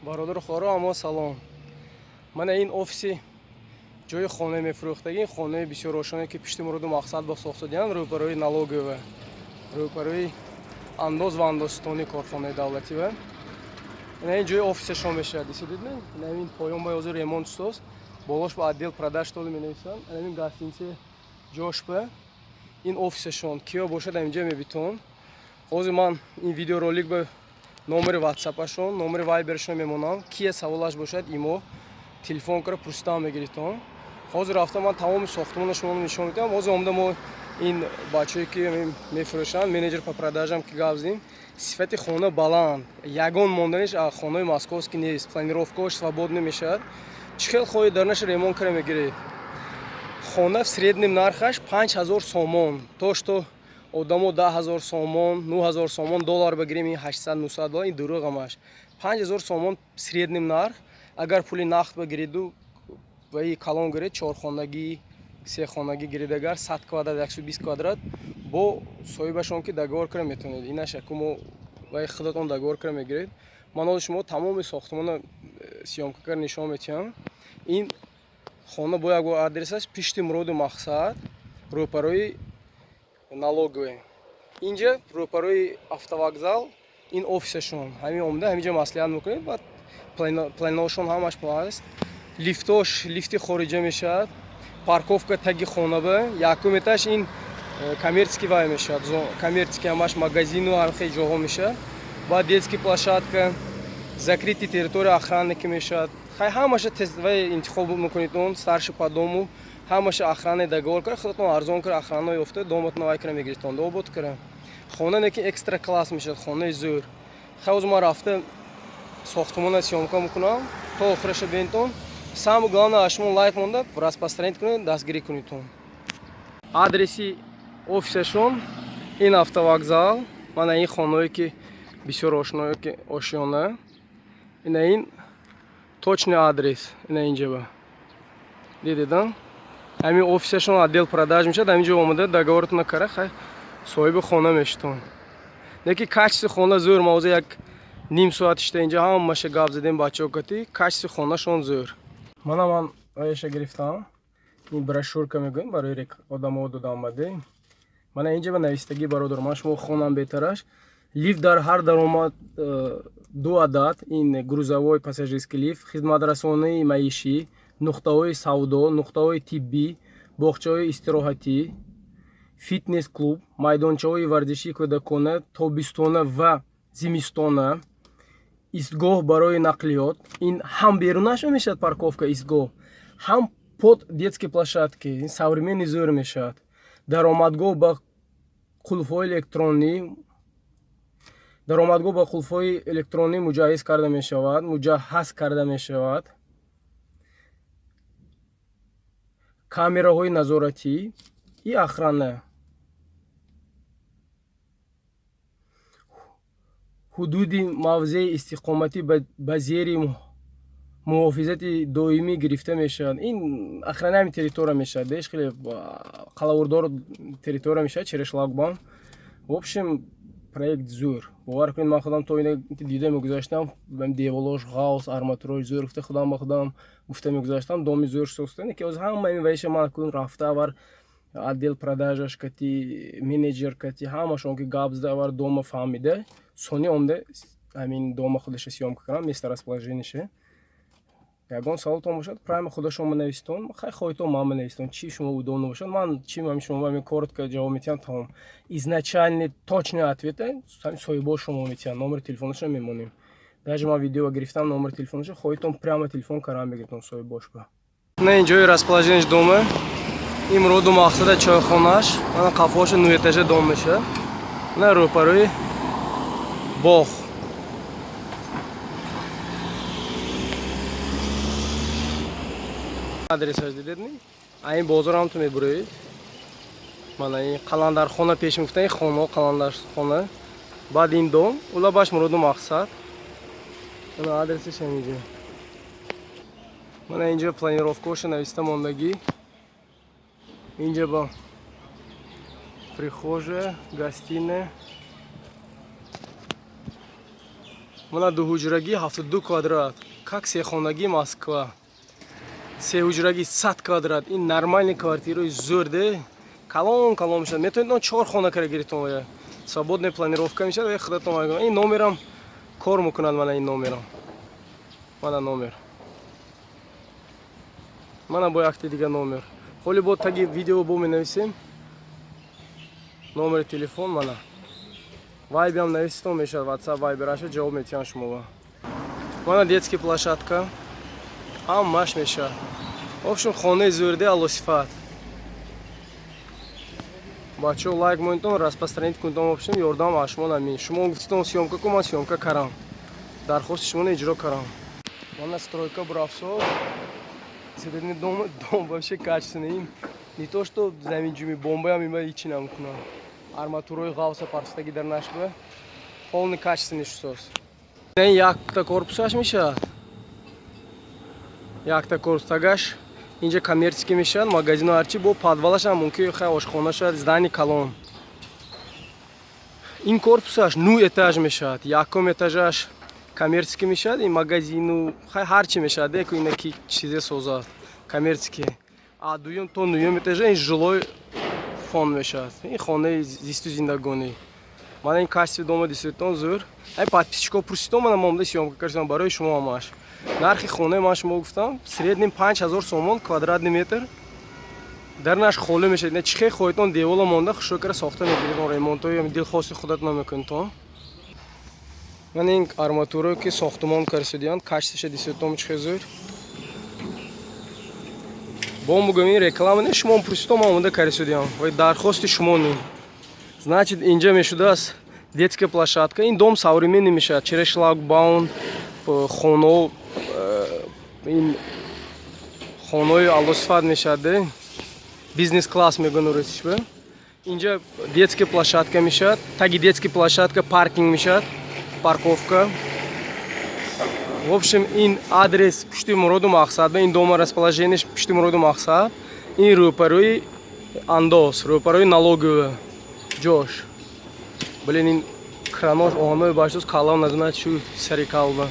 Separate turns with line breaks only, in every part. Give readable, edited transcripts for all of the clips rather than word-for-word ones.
Бародару хоҳаро, аммо салом. Мана ин офиси ҷои хона мефурӯхтагӣ, хонаи бисёр ошоне, ки пишти муроду мақсад ба сохтодиан, рӯбарӯи налоговая, рӯбарӯи андоз ва андозситонии корхонаи давлатива. Ина ин ҷои офисашон мешавад. Дисидидми? Ина ин поён ба ҳозир ремонт соз, болош ба отдел продаж толи менависанд. Ина ин гостиница ҷош ба ин офисашон. Киё бошад, инҷа мебитон. Ҳозир ман ин видеоролик ба номери ватсапашон, номери вайберашон мемонам. Кие саволаш бошад, имо телефон кара пурсидан мегиритон. Ҳозир рафта ман тамоми сохтмона шуморо нишон медиҳам. Ҳозир омада мо ин бачаҳое, ки мефурӯшанд, менеҷер по продажам ки гап задем, сифати хона баланд, ягон монданиш хонаи московский нест, планировкаош свободный мешавад. Чӣ хел хоҳед, дарнаша ремонт кара мегиред. Хона в среднем нархаш 5000 сомон. То что одамо 10 000 сомон, 9000 сомон доллар багирем, ин 800, 900 доллар, ин дурӯғ ҳамаш. 5000 сомон среднем нарх. Агар пули нақд багиреду ваи калон гиред, чорхонагӣ, сехонагӣ гиред, агар 100 квадрат, 120 квадрат, бо соҳибашон ки договор кара метавонед. Инаш якумо ваи худатон договор кара мегиред. Ман ҳозир шумо тамоми сохтмона съёмка кара нишон метиҳам. Ин хона бо як бор адресаш: пишти муроду мақсад, рӯпарои налоговый, инҷа рӯпарои автовокзал ин офисашон. Ҳамин омада, ҳаминҷа маслиҳат мекунед. Баъд планошон ҳамаш аст, лифтош лифти хориҷа мешавад, парковка таги хонаба, якум этаж ин коммерческий вай мешавад, коммерческий ҳамаш магазину ҳар хел ҷоҳо мешавад. Баъд детский площадка, закрытый территория, охранники мешавад. Хай, ҳамаша вай интихоб мекунед, он старший по дому ҳамаша охрана договор кара, худатон арзон кара, охрана ёфта, доматон вай кара мегиритон, обод кара. Хона неки экстра класс мешавад, хонаи зӯр. Хай, ҳозир ман рафта сохтмона съёмка мекунам, то охираша бинтон. Самое главное, аз шумо лайк монда, распространить кунед, дастгирӣ кунедтон. Адреси офисашон ин автовокзал, мана ин хонаое, ки бисёр ошное, ки ошёна, ина ин точный адрес, ина инҷаба дидеда, ҳамин офисашон, отдел продаж мешавад. Ҳамин ҷо омада, договоратона кара, хай, соҳиби хона мешитон. Леки качестви хона зӯр. Ма ҳозир як ним соат ишта инҷа ҳамаша гап задем бачаҳо кати, качестви хонашон зӯр. Мана ман ояша гирифтам, ин брошюрка мегӯем, барои одамо дода омаде. Мана инҷа ба навистагӣ, бародар, ман шумо хонам беҳтараш. Лифт дар ҳар даромад ду адад, ин грузовой, пассажирский лифт, хизматрасонии маишӣ, нуқтаҳои савдо, нуқтаҳои тиббӣ, боғчаҳои истироҳатӣ, фитнес клуб, майдончаҳои варзишии кӯдакона тобистона ва зимистона, истгоҳ барои нақлиёт. Ин ҳам берунашо мешавад парковка, истгоҳ, ҳам под детские площадки, ин современный зӯр мешавад. Даромадгоҳ ба қулфҳои электронӣ, даромадгоҳ ба қулфҳои электронӣ муҷаҳҳиз карда мешавад, муҷаҳҳаз карда мешавад, камераҳои назоратӣ и охрана. Ҳудуди мавзеи истиқоматӣ ба зери муҳофизати доимӣ гирифта мешавад. Ин охраняемый территория мешавад, беш хеле қалавурдор территория мешавад, через шлагбаум. В общем, проект зӯр, бовар кунед. Ман худам то ина дида мегузаштам, деволош ғавс, арматурои зӯр, гуфта худам ба худам гуфта мегузаштам, доми зӯр сохта. Ки ҳозир ҳама ин ваиша ман кун рафта, авар отдел продажаш кати, менеҷер кати, ҳамашон ки гап зада, авар дома фаҳмида, сони омда ҳамин дома худаша съёмка кардам, место расположениеше. Ягон саволтон бошад, прямо худашон менависитон, хай, хоҳитон, ман менависитон, чӣ шумо удобно бошад. Ман чи ҳами шумо ҳами коротко ҷавоб метиҳам, тамом. Изначальный точный ответа соҳибо шумо метиҳанд, номери телефонашон мемонем. Даже ман видео гирифтам номери телефонашон, хоҳитон, прямо телефон карам бигиртон соҳибошба. На ин ҷои расположениеш дома, имроду мақсада чойхонаш, мана қафоша ну этажа дом мешавад, на рӯпарӯи боғ. Адресаш дидед ми? Ин бозор ҳам ту мебуроед, мана ин қаландархона пеш мегуфтан, ин хонаҳо қаландархона, баъд ин дом улабаш муроду мақсад. Мана адресаш ҳаминҷо. Мана инҷо планировкаоша нависта мондагӣ. Инҷа ба прихожая, гостиная. Мана дуҳуҷрагӣ 72 квадрат, как сехонагӣ Москва. Сеҳуҷрагӣ 100 квадрат. Ин нормальный квартираи зӯрде, калон калон мешавад. Метавонед он чор хона кара гиритон ва свободная планировка мешавад ва худатон. Ин номерам кор мекунад. Мана ин номерам, мана номер, мана бо якти дига номер. Ҳоли бо таги видео бо менависем номери телефон. Мана вайберам нависитон мешавад, WhatsApp, Вайбераша ҷавоб метиҳам шумова. Мана детский площадка, ҳамаш мешавад. В общем, хонаи зӯрде, аллосифат. Бачаҳо, лайк монитон, распространить кунитон. В общем, ёрдам аз шумо намин. Шумо гуфтитон съёмка кун, ман съёмка карам, дархости шуморо иҷро карам. Мана стройка бурафсо. Средний дом, дом вообще качественный. Ин не то что заминҷуми бомбаям има ҳичи намекунам. Арматурои ғавса парстаги дар нашба, полный качественный шусос. Ин якта корпусаш мешавад, якта корпус тагаш инҷа коммерческий мешавад, магазино, ҳарчи. Бо подвалашам мумкин хай ошхона шавад. Здани калон. Ин корпусаш ну этаж мешавад. Якум этажаш коммерческий мешавад, ин магазину хай ҳарчи мешавад, деку ина ки чизе созад коммерческий. А дуюм то нуюм этажа ин жилой фонд мешавад, ин хонаи зисту зиндагонӣ. Мана ин качестве дома действительно зӯр. Ай подписчико пурситон, мана момда съёмка кардам барои шумо ҳамаш. Нархи хонаи ман шумо гуфтам, среднем 5000 сомон квадратный метр. Дарнаш холӣ мешавад. Ина чӣ хел хоҳедтон, девола монда, хушрӯ кара сохта мегиред, ремонтҳои дилхости худатон мекунедтон. Ман ин арматурое ки сохтумон карсидиянд, качествеша действительно чӣ хел зӯр. Бо мегӯям, ин реклама не, шумо пурситон, ман омода карсидиям ва дархости шумо не. Значит, инҷа мешудааст детская площадка. Ин дом современный мешавад, через шлагбаум хоно, ин хонаи аллосифат мешавад, бизнес класс мегӯянд урусишба. Инҷа детская площадка мешавад, таги детский площадка паркинг мешавад, парковка. В общем, ин адрес пушти Муроду Мақсад. Ин дома расположениеш пушти Муроду Мақсад, ин рӯпарӯи андоз, рӯпарӯи налоговая ҷош. Блин, ин кранош оҳанои баштоз, калам назунад шу сари калба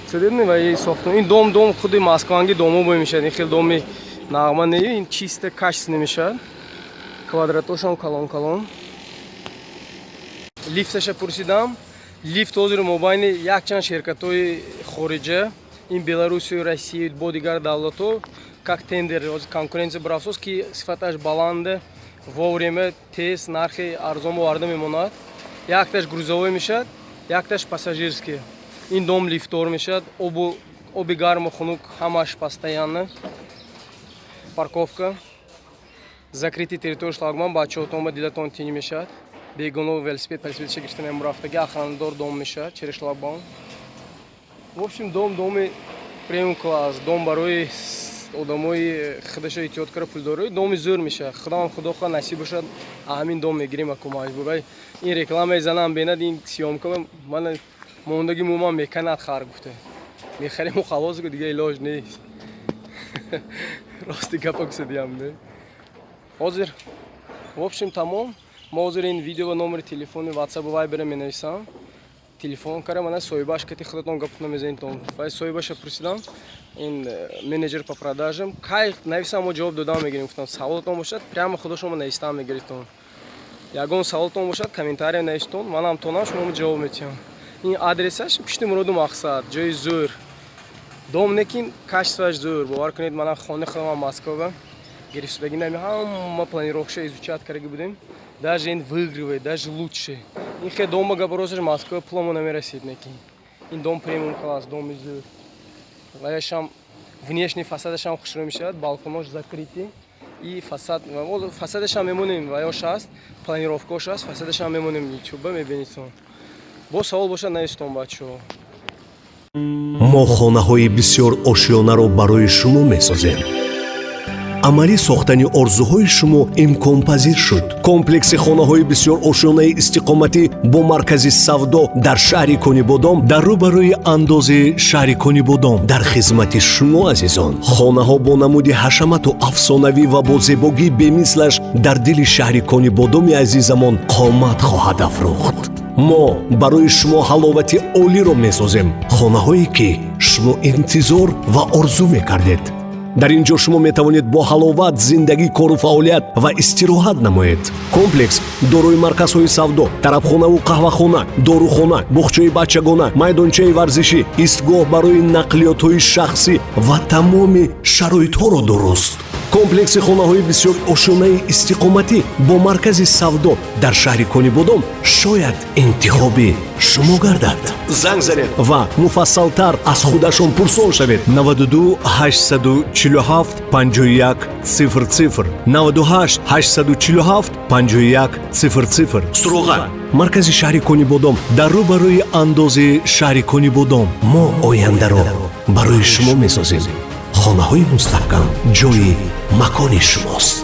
сидидни. Ва и сохтум ин дом, дом худи москванги домо бо мешавад. Ин хел доми нағма не, ин чисто качественный мешавад, квадратошам калон калон. Лифташа пурсидам. Лифт ҳозир мобайни якчанд ширкатҳои хориҷа, ин Беларусию, Россию, бо дигар давлатҳо, как тендер, конкуренция барафсоз, ки сифаташ баланде, вовремя, тез, нархи арзон оварда мемонад. Якташ грузовой мешавад, якташ пассажирский. Ин дом лифтор мешавад, оби гарму хунук ҳамаш постоянно. Парковка закрытый, территория, шлагбаум. Бачаҳотон дилатон тинӣ мешавад, бегуно велосипед велосипедша гирифта мемурафтаги. Охранадор дом мешавад, через шлагбаум. В общем, дом, доми премиум класс, дом барои одамои худаша эҳтиёт кара, пулдорӣ, доми зӯр мешавад. Худам, худо хоҳад, насиб бошад, ҳамин дом мегирем. Аку маҷбур ин рекламаи занам бенад, ин съёмка мана мондаги муман меканад. Хар гуфта мехарему, халос, дига илоҷ нест. Рости гапа гусадиям не ҳозир. В общем, тамом. Мо ҳозир ин видео номери телефони, WhatsApp, Вайбера менависам. Телефон кара, мана соҳибаш кати худатон гапатон мезанитон. Вай соҳибаша пурсидам, ин менеҷер по продажам. Кай нависам, мо ҷавоб додам мегирем. Гуфтам, саволатон бошад, прямо худошомо навистам мегиритон. Ягон саволатон бошад, комментария навистон, манам тонам шумомо ҷавоб метиҳам. Ин адресаш пушти Муроду Мақсад, ҷои зӯр. Дом некин качествоаш зӯр, бовар кунед. Мана хонаи худамам Москва гирифтаги нами, ҳама планировкаша изучать кардаги будем. Даже ин выигрывает, даже лучше. Ин хе дома гапоросаш Москва пуламо намерасид, некин ин дом премиум класс, доми зӯр. Ваяшам внешний фасадашам хушрӯ мешавад, балконош закрытый и фасад. Фасадашам мемонем, ваёш аст, планировкаош аст, фасадашам мемонем, ютуба мебинедтон. Бо савол бошад, навистон, бачаҳо.
Мо хонаҳои бисёр ошёнаро барои шумо месозем. Амалӣ сохтани орзуҳои шумо имконпазир шуд. Комплекси хонаҳои бисёр ошёнаи истиқоматӣ бо маркази савдо дар шаҳри Конибодом, дар рӯбарӯи андози шаҳри Конибодом дар хизмати шумо, азизон. Хонаҳо бо намуди ҳашамату афсонавӣ ва бо зебогии бемислаш дар дили шаҳри Конибодоми азизамон қомат хоҳад афрӯхт. Мо барои шумо ҳаловати олиро месозем, хонаҳое ки шумо интизор ва орзу мекардед. Дар ин ҷо шумо метавонед бо ҳаловат зиндагӣ, кору фаъолият ва истироҳат намоед. Комплекс дорои марказҳои савдо, тарабхонаву қаҳвахона, дорухона, боғчаи бачагона, майдончаи варзишӣ, истгоҳ барои нақлиётҳои шахсӣ ва тамоми шароитҳоро дорост. Комплекси хонаҳои бисёр ошёнаи истиқоматӣ бо маркази савдо дар шаҳри Конибодом шояд интихоби шумо гардад. Занг занед ва муфассалтар аз худашон пурсон шавед: 92 847 51 00, 98 847 51 00. Суроға: маркази шаҳри Конибодом, дар рӯ ба рӯи андози шаҳри Конибодом. Мо ояндаро барои шумо месозем. Хонаҳои мустаҳкам ҷои макони шумост.